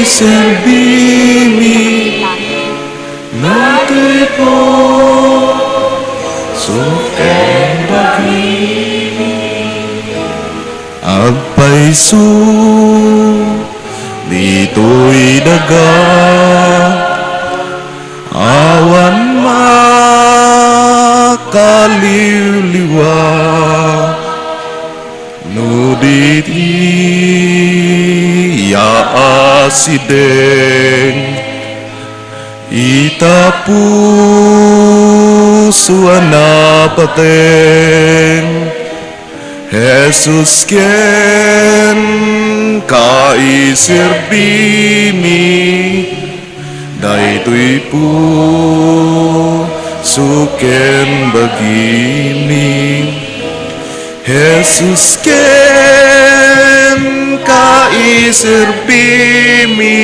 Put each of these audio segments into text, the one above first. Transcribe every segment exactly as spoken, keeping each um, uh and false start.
serbimi, daytoy puso ken bagimi. Agpayso ditoy daga, awan makaliwliwa. No di ti asideng ita puso a napateng, Jesus, kenka iserbimi, daytoy puso ken bagimi. Jesus, kenka iserbimi,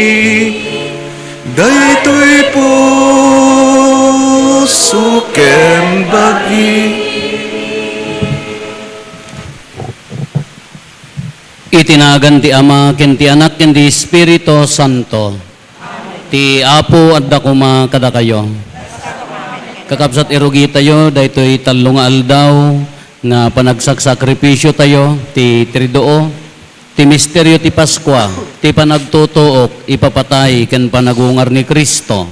daytoy puso ken bagi. Iti nagan ti Ama, ken ti Anak, ken ti Espiritu Santo. Ti Apo adda koma kadakayo. Kakabsat, irugitayo daytoy tallo nga aldaw nga panagsaksakripisiotayo, ti Triduo, ti misterio ti Paskua, ti panagtutuok, ipapatay, ken panagungar ni Cristo.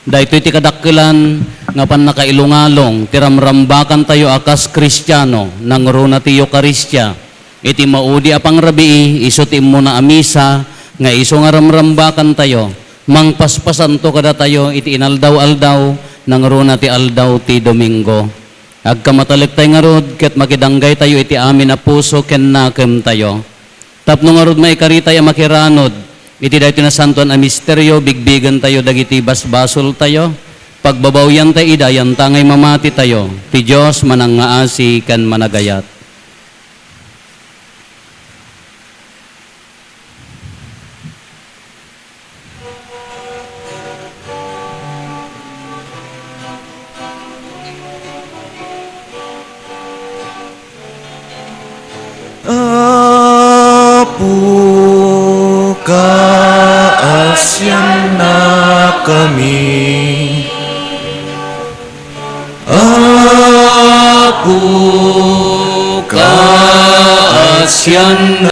Daytoy ti kadakkelan nga pannakailungalong ti ramrambakantayo a kas Kristiano, nangruna ti Eukaristia. Iti maudi a pangrabii, isu ti immuna a misa nga isu nga ramrambakantayo. Mangpaspasanto kadatayo iti inaldaw-aldaw, nangruna ti aldaw ti Domingo. Agkamatalektay ngarud ket makidanggaytayo iti amin a puso ken nakemtayo. Tapno ngarud maikaritay a makiranud iti daytoy nasantoan a misterio, bigbigentayo dagiti basbasoltayo, pagbabawiantayo ida yantangay mamatitayo. Ti Dios manangngaasi ken managayat. Apo, kaasiannakami. Apo, kaasianna